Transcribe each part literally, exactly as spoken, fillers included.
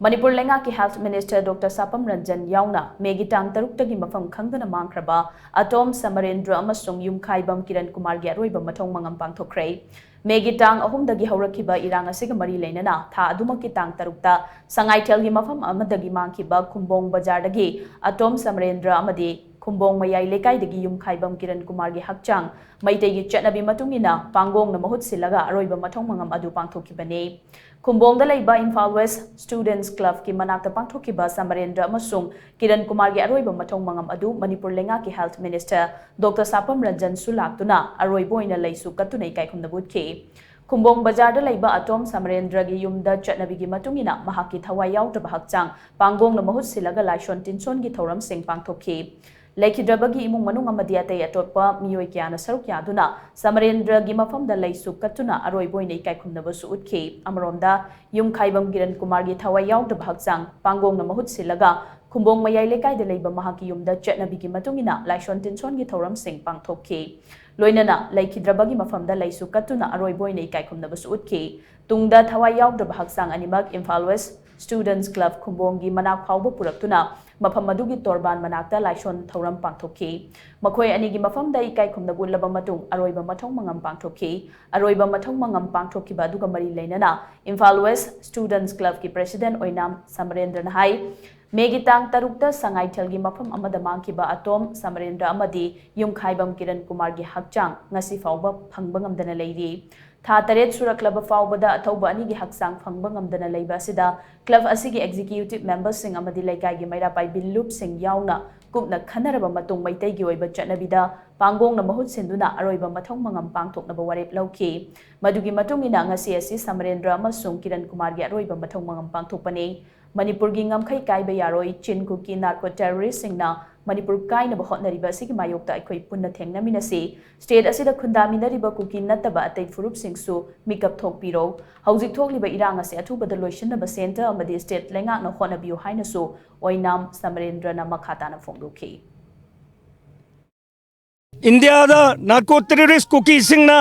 ꯃꯅꯤꯄꯨꯔ ꯂꯩꯉꯥꯛꯀꯤ Health Minister Doctor ꯁꯥꯄꯝ Ranjan ꯌꯥꯎꯅ ꯃꯦꯒꯤ ꯇꯥꯡ ꯇꯔꯨꯛꯇꯒꯤ ꯃꯐꯝ ꯈꯪꯗꯅ ꯃꯥꯡꯈ꯭ꯔꯕ ꯑꯇꯣꯝ ꯁꯃꯔꯦꯟꯗ꯭ꯔ ꯑꯃꯁꯨꯡ ꯌꯨꯝꯈꯥꯏꯕꯝ ꯀꯤꯔꯟ ꯀꯨꯃꯥꯔꯒꯤ ꯑꯔꯣꯏꯕ ꯃꯊꯧ ꯃꯉꯝ ꯄꯥꯡꯊꯣꯛꯈ꯭ꯔꯦ꯫ ꯃꯦꯒꯤ ꯇꯥꯡ ꯑꯍꯨꯝꯗꯒꯤ ꯍꯧꯔꯛꯈꯤꯕ ꯏꯔꯥꯡ ꯑꯁꯤꯒ ꯃꯔꯤ ꯂꯩꯅꯅ ꯊꯥ ꯑꯗꯨꯃꯛꯀꯤ ꯇꯥꯡ ꯇꯔꯨꯛꯇ ꯁꯉꯥꯏꯊꯦꯜꯒꯤ ꯃꯐꯝ ꯑꯃꯗꯒꯤ ꯃꯥꯡꯈꯤꯕ ꯈꯨꯝꯕꯣꯡ ꯕꯖꯥꯔꯗꯒꯤ ꯑꯇꯣꯝ ꯁꯃꯔꯦꯟꯗ꯭ꯔ ꯑꯃꯗꯤ ꯈꯨꯝꯕꯣꯡ ꯃꯌꯥꯏ ꯂꯩꯀꯥꯏꯗꯒꯤ ꯌꯨꯝꯈꯥꯏꯕꯝ ꯀꯤꯔꯟ ꯀꯨꯃꯥꯔꯒꯤ ꯍꯛꯆꯥꯡ ꯃꯩꯇꯩꯒꯤ ꯆꯠꯅꯕꯤ ꯃꯇꯨꯡ ꯏꯟꯅ ꯄꯥꯡꯒꯣꯡꯅ ꯃꯍꯨꯠ ꯁꯤꯜꯂꯒ ꯑꯔꯣꯏꯕ ꯃꯊꯧ ꯃꯉꯝ ꯑꯗꯨ ꯄꯥꯡꯊꯣꯛꯈꯤꯕꯅꯤ꯫ ꯈꯨꯝꯕꯣꯡꯗ ꯂꯩꯕ Imphal West Students Clubꯀꯤ ꯃꯅꯥꯛꯇ ꯄꯥꯡꯊꯣꯛꯈꯤꯕ ꯁꯃꯔꯦꯟꯗ꯭ꯔ ꯑꯃꯁꯨꯡ ꯀꯤꯔꯟ ꯀꯨꯃꯥꯔꯒꯤ ꯑꯔꯣꯏꯕ ꯃꯊꯧ ꯃꯉꯝ ꯑꯗꯨ ꯃꯅꯤꯄꯨꯔ ꯂꯩꯉꯥꯛꯀꯤ Health Minister Doctor ꯁꯥꯄꯝ ꯔꯟꯖꯟꯁꯨ ꯂꯥꯛꯇꯨꯅ ꯑꯔꯣꯏꯕ ꯑꯣꯏꯅ ꯂꯩꯁꯨ ꯀꯠꯇꯨꯅ ꯏꯀꯥꯏꯈꯨꯝꯅꯕ ꯎꯠꯈꯤ꯫ ꯈꯨꯝꯕꯣꯡ ꯕꯖꯥꯔꯗ ꯂꯩꯕ ꯑꯇꯣꯝ ꯁꯃꯔꯦꯟꯗ꯭ꯔꯒꯤ ꯌꯨꯝꯗ ꯆꯠꯅꯕꯤꯒꯤ ꯃꯇꯨꯡ ꯏꯟꯅ ꯃꯍꯥꯛꯀꯤ ꯊꯋꯥꯏ ꯌꯥꯎꯗ꯭ꯔꯕ ꯍꯛꯆꯥꯡ ꯄꯥꯡꯒꯣꯡꯅ ꯃꯍꯨꯠ ꯁꯤꯜꯂꯒ ꯂꯥꯏꯁꯣꯟ ꯇꯤꯟꯁꯣꯟꯒꯤ ꯊꯧꯔꯝꯁꯤꯡ ꯄꯥꯡꯊꯣꯛꯈꯤ꯫ ꯂꯩꯈꯤꯗ꯭ꯔꯕꯒꯤ ꯏꯃꯨꯡ ꯃꯅꯨꯡ ꯑꯃꯗꯤ ꯑꯇꯩ ꯑꯇꯣꯞꯄ ꯃꯤꯑꯣꯏ ꯀꯌꯥꯅ ꯁꯔꯨꯛ ꯌꯥꯗꯨꯅ ꯁꯃꯔꯦꯟꯗ꯭ꯔꯒꯤ ꯃꯐꯝꯗ ꯂꯩꯁꯨ ꯀꯠꯇꯨꯅ ꯑꯔꯣꯏꯕ ꯑꯣꯏꯅ ꯏꯀꯥꯏꯈꯨꯝꯅꯕꯁꯨ ꯎꯠꯈꯤ꯫ ꯑꯃꯔꯣꯝꯗ, ꯌꯨꯝꯈꯥꯏꯕꯝ ꯀꯤꯔꯟ ꯀꯨꯃꯥꯔꯒꯤ ꯊꯋꯥꯏ ꯌꯥꯎꯗ꯭ꯔꯕ ꯍꯛꯆꯥꯡ ꯄꯥꯡꯒꯣꯡꯅ ꯃꯍꯨꯠ ꯁꯤꯜꯂꯒ ꯈꯨꯝꯕꯣꯡ ꯃꯌꯥꯏ ꯂꯩꯀꯥꯏꯗ ꯂꯩꯕ ꯃꯍꯥꯛꯀꯤ ꯌꯨꯝꯗ ꯆꯠꯅꯕꯤꯒꯤ ꯃꯇꯨꯡ ꯏꯟꯅ ꯂꯥꯏꯁꯣꯟ ꯇꯤꯟꯁꯣꯟꯒꯤ ꯊꯧꯔꯝꯁꯤꯡ ꯄꯥꯡꯊꯣꯛꯈꯤ꯫ ꯂꯣꯏꯅꯅ ꯂꯩꯈꯤꯗ꯭ꯔꯕꯒꯤ ꯃꯐꯝꯗ ꯂꯩꯁꯨ ꯀꯠꯇꯨꯅ ꯑꯔꯣꯏꯕ ꯑꯣꯏꯅ ꯏꯀꯥꯏꯈꯨꯝꯅꯕꯁꯨ ꯎꯠꯈꯤ꯫ ꯇꯨꯡꯗ ꯊꯋꯥꯏ ꯌꯥꯎꯗ꯭ꯔꯕ ꯍꯛꯆꯥꯡ ꯑꯅꯤꯃꯛ Imphal West Students Club ꯈꯨꯝꯕꯣꯡꯒꯤ ꯃꯅꯥꯛ ꯐꯥꯎꯕ ꯄꯨꯔꯛꯇꯨꯅ ꯃꯐꯝ ꯑꯗꯨꯒꯤ ꯇꯣꯔꯕꯥꯟ ꯃꯅꯥꯛꯇ ꯂꯥꯏꯁꯣꯟ ꯊꯧꯔꯝ ꯄꯥꯡꯊꯣꯛꯈꯤ꯫ ꯃꯈꯣꯏ ꯑꯅꯤꯒꯤ ꯃꯐꯝꯗ ꯏꯀꯥꯏ ꯈꯨꯝꯅꯕ ꯎꯠꯂꯕ ꯃꯇꯨꯡ ꯑꯔꯣꯏꯕ ꯃꯊꯧ ꯃꯉꯝ ꯄꯥꯡꯊꯣꯛꯈꯤ꯫ ꯑꯔꯣꯏꯕ ꯃꯊꯧ ꯃꯉꯝ ꯄꯥꯡꯊꯣꯛꯈꯤꯕ ꯑꯗꯨꯒ ꯃꯔꯤ ꯂꯩꯅꯅ Imphal West Students Clubꯀꯤ President ꯑꯣꯏꯅꯥꯝ ꯁꯃꯔꯦꯟꯗ꯭ꯔꯅ ꯍꯥꯏ, ꯃꯦꯒꯤ ꯇꯥꯡ ꯇꯔꯨꯛꯇ ꯁꯉꯥꯏꯊꯦꯜꯒꯤ ꯃꯐꯝ ꯑꯃꯗ ꯃꯥꯡꯈꯤꯕ ꯑꯇꯣꯝ ꯁꯃꯔꯦꯟꯗ꯭ꯔ ꯑꯃꯗꯤ ꯌꯨꯝꯈꯥꯏꯕꯝ ꯀꯤꯔꯟ ꯀꯨꯃꯥꯔꯒꯤ ꯍꯛꯆꯥꯡ ꯉꯁꯤ ꯐꯥꯎꯕ ꯐꯪꯕ ꯉꯝꯗꯅ ꯂꯩꯔꯤ꯫ ꯊꯥ ꯇꯔꯦꯠ ꯁꯨꯔꯛꯂꯕ ꯐꯥꯎꯕꯗ ꯑꯊꯧꯕ ꯑꯅꯤꯒꯤ ꯍꯛꯆꯥꯡ ꯐꯪꯕ ꯉꯝꯗꯅ ꯂꯩꯕ ꯑꯁꯤꯗ club ꯑꯁꯤꯒꯤ executive memberꯁꯤꯡ ꯑꯃꯗꯤ ꯂꯩꯀꯥꯏꯒꯤ ꯃꯩꯔꯥ ꯄꯥꯏꯕꯤ ꯂꯨꯞꯁꯤꯡ ꯌꯥꯎꯅ ꯀꯨꯞꯅ ꯈꯟꯅꯔꯕ ꯃꯇꯨꯡ ꯃꯩꯇꯩꯒꯤ ꯑꯣꯏꯕ ꯆꯠꯅꯕꯤꯗ ꯄꯥꯡꯒꯣꯡꯅ ꯃꯍꯨꯠ ꯁꯤꯟꯗꯨꯅ ꯑꯔꯣꯏꯕ ꯃꯊꯧ ꯃꯉꯝ ꯄꯥꯡꯊꯣꯛꯅꯕ ꯋꯥꯔꯦꯞ ꯂꯧꯈꯤ꯫ ꯃꯗꯨꯒꯤ ꯃꯇꯨꯡ ꯏꯟꯅ ꯉꯁꯤ ꯑꯁꯤ ꯁꯃꯔꯦꯟꯗ꯭ꯔ ꯑꯃꯁꯨꯡ ꯀꯤꯔꯟ ꯀꯨꯃꯥꯔꯒꯤ ꯑꯔꯣꯏꯕ ꯃꯊꯧ ꯃꯉꯝ ꯄꯥꯡꯊꯣꯛꯄꯅꯤ꯫ ꯃꯅꯤꯄꯨꯔꯒꯤ ꯉꯝꯈꯩ ꯀꯥꯏꯕ ꯌꯥꯔꯣꯏ, ꯆꯤꯟ ꯀꯨꯀꯤ narco terroristꯁꯤꯡꯅ ꯃꯅꯤꯄꯨꯔ ꯀꯥꯏꯅꯕ ꯍꯣꯠꯅꯔꯤꯕ ꯑꯁꯤꯒꯤ ꯃꯥꯌꯣꯛꯇ ꯑꯩꯈꯣꯏ ꯄꯨꯟꯅ ꯊꯦꯡꯅꯃꯤꯟꯅꯁꯤ꯫ State ꯑꯁꯤꯗ ꯈꯨꯟꯗꯥꯃꯤꯟꯅꯔꯤꯕ ꯀꯨꯀꯤ ꯅꯠꯇꯕ ꯑꯇꯩ ꯐꯨꯔꯨꯞꯁꯤꯡꯁꯨ ꯃꯤꯀꯞ ꯊꯣꯛꯄꯤꯔꯣ꯫ ꯍꯧꯖꯤꯛ ꯊꯣꯛꯂꯤꯕ ꯏꯔꯥꯡ ꯑꯁꯤ ꯑꯊꯨꯕꯗ ꯂꯣꯏꯁꯤꯟꯅꯕ centre ꯑꯃꯗꯤ state ꯂꯩꯉꯥꯛꯅ ꯍꯣꯠꯅꯕꯤꯌꯨ ꯍꯥꯏꯅꯁꯨ ꯑꯣꯏꯅꯥꯝ ꯁꯃꯔꯦꯟꯗ꯭ꯔꯅ ꯃꯈꯥ ꯇꯥꯅ ꯐꯣꯡꯗꯣꯛꯈꯤ꯫ ꯏꯟꯗꯤꯌꯥꯗ narco terrorist ꯀꯨꯀꯤꯁꯤꯡꯅ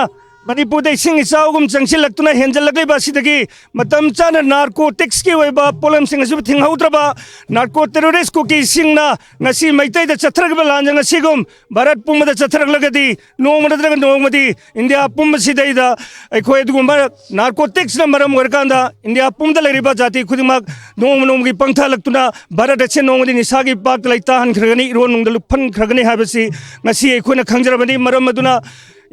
ꯃꯅꯤꯄꯨꯔꯗ ꯏꯁꯤꯡ ꯏꯆꯥꯎꯒꯨꯝ ꯆꯪꯁꯤꯜꯂꯛꯇꯨꯅ ꯍꯦꯟꯖꯜꯂꯛꯂꯤꯕ ꯑꯁꯤꯗꯒꯤ ꯃꯇꯝ ꯆꯥꯅ ꯅꯥꯔꯀꯣꯇꯤꯛꯁꯀꯤ ꯑꯣꯏꯕ ꯄꯣꯠꯂꯝꯁꯤꯡ ꯑꯁꯤꯕꯨ ꯊꯤꯡꯍꯧꯗ꯭ꯔꯕ ꯅꯥꯔꯀꯣ ꯇꯦꯔꯣꯔꯤꯁ ꯀꯨꯀꯤꯁꯤꯡꯅ ꯉꯁꯤ ꯃꯩꯇꯩꯗ ꯆꯠꯊꯔꯛꯂꯤꯕ ꯂꯥꯟꯖꯪ ꯑꯁꯤꯒꯨꯝ ꯚꯥꯔꯠ ꯄꯨꯝꯕꯗ ꯆꯠꯊꯔꯛꯂꯒꯗꯤ ꯅꯣꯡꯃ ꯅꯠꯇ꯭ꯔꯒ ꯅꯣꯡꯃꯗꯤ ꯏꯟꯗꯤꯌꯥ ꯄꯨꯝꯕꯁꯤꯗꯩꯗ ꯑꯩꯈꯣꯏ ꯑꯗꯨꯒꯨꯝꯕ ꯅꯥꯔꯀꯣꯇꯤꯛꯁꯅ ꯃꯔꯝ ꯑꯣꯏꯔꯀꯥꯟꯗ ꯏꯟꯗꯤꯌꯥ ꯄꯨꯝꯕꯗ ꯂꯩꯔꯤꯕ ꯖꯥꯇꯤ ꯈꯨꯗꯤꯡꯃꯛ ꯅꯣꯡꯃ ꯅꯣꯡꯃꯒꯤ ꯄꯪꯊꯍꯜꯂꯛꯇꯨꯅ ꯚꯥꯔꯠ ꯑꯁꯤ ꯅꯣꯡꯃꯗꯤ ꯅꯤꯁꯥꯒꯤ ꯏꯄꯥꯛꯇ ꯂꯩꯇꯥꯍꯟꯈ꯭ꯔꯒꯅꯤ, ꯏꯔꯣꯟ ꯅꯨꯡꯗ ꯂꯨꯞꯍꯟꯈ꯭ꯔꯒꯅꯤ ꯍꯥꯏꯕꯁꯤ ꯉꯁꯤ ꯑꯩꯈꯣꯏꯅ ꯈꯪꯖꯔꯕꯅꯤ꯫ ꯃꯔꯝ ꯑꯗꯨꯅ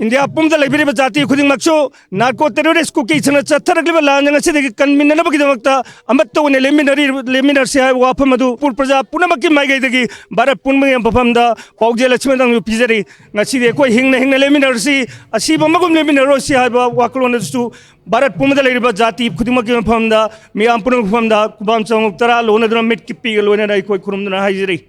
ꯏꯟꯗꯤꯌꯥ ꯄꯨꯝꯕꯗ ꯂꯩꯕꯤꯔꯤꯕ ꯖꯥꯇꯤ ꯈꯨꯗꯤꯡꯃꯛꯁꯨ ꯅꯥꯔꯀꯣ ꯇꯦꯔꯣꯔꯤꯁ ꯀꯨꯀꯤꯁꯤꯡꯅ ꯆꯠꯊꯔꯛꯂꯤꯕ ꯂꯥꯟꯖꯪ ꯑꯁꯤꯗꯒꯤ ꯀꯟꯃꯤꯟꯅꯅꯕꯒꯤꯗꯃꯛꯇ ꯑꯃꯠꯇ ꯑꯣꯏꯅ ꯂꯦꯞꯃꯤꯟꯅꯔꯤ-, ꯂꯦꯞꯃꯤꯟꯅꯔꯁꯤ ꯍꯥꯏꯕ ꯋꯥꯐꯝ ꯑꯗꯨ ꯃꯅꯤꯄꯨꯔ ꯄ꯭ꯔꯖꯥ ꯄꯨꯝꯅꯃꯛꯀꯤ ꯃꯥꯏꯀꯩꯗꯒꯤ ꯚꯥꯔꯠ ꯄꯨꯝꯕꯒꯤ ꯃꯐꯝꯗ ꯄꯥꯎꯖꯦꯜ ꯑꯁꯤꯃꯇꯪ ꯄꯤꯖꯔꯤ꯫ ꯉꯁꯤꯗꯤ ꯑꯩꯈꯣꯏ ꯍꯤꯡꯅ ꯍꯤꯡꯅ ꯂꯦꯞꯃꯤꯟꯅꯔꯁꯤ, ꯑꯁꯤꯕ ꯑꯃꯒꯨꯝ ꯂꯦꯞꯃꯤꯟꯅꯔꯣꯏꯁꯤ ꯍꯥꯏꯕ ꯋꯥꯈꯜꯂꯣꯟ ꯑꯗꯨꯁꯨ ꯚꯥꯔꯠ ꯄꯨꯝꯕꯗ ꯂꯩꯔꯤꯕ ꯖꯥꯇꯤ ꯈꯨꯗꯤꯡꯃꯛꯀꯤ ꯃꯐꯝꯗ, ꯃꯤꯌꯥꯝ ꯄꯨꯝꯅꯃꯛꯀꯤ ꯃꯐꯝꯗ ꯈꯨꯕꯥꯝ ꯆꯥꯃꯨꯛ ꯇꯔꯥ ꯂꯣꯟꯅꯗꯨꯅ ꯃꯤꯠꯀꯤ ꯄꯤꯒ ꯂꯣꯏꯅꯅ ꯑꯩꯈꯣꯏ ꯈꯨꯔꯨꯝꯗꯨꯅ ꯍꯥꯏꯖꯔꯤ꯫